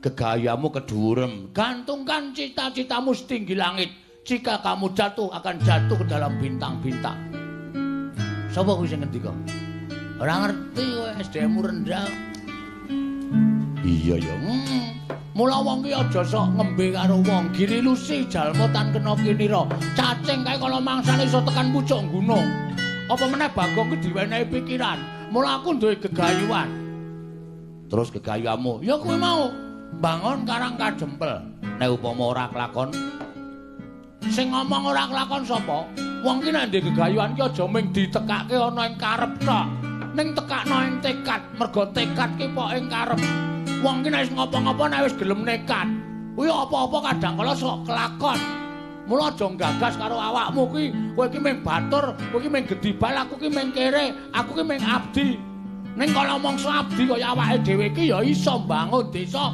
Gegayamu kedhuwuren. Gantungkan cita-citamu setinggi langit. Jika kamu jatuh akan jatuh ke dalam bintang-bintang. Sapa kuwi sing ngendika? Ora ngerti kowe, SDM-mu rendah. Iya ya. Mula wong ki aja sok ngembe karo wong. Giri lusi jalma tan kena kinira. Cacing kae kala mangsane iso tekan pucuk gunung. Apa meneh Bagong ki diwenehi pikiran. Mula aku duwe gegayuhan. Terus gegayuhanmu? Ya kuwi mau. Bangun karang kajempel. Nek upama ora kelakon, sing ngomong ora kelakon sapa? Wong ki nek ndek gegayuhan ki aja mung ditekake ana ing karep tok. Ning tekakno ing tekad, mergo tekad ki pok ing karep. Wong ki nek wis ngopo-ngopo nek wis gelem nekat, kuwi apa-apa kadang kala sok kelakon. Mula aja nggagas karo awakmu kuwi, kowe iki mung batur, kowe iki mung gedibal, aku ki mung kere, aku ki mung abdi. Ning kala mangsa abdi kaya awake dhewe iki ya iso mbangun desa.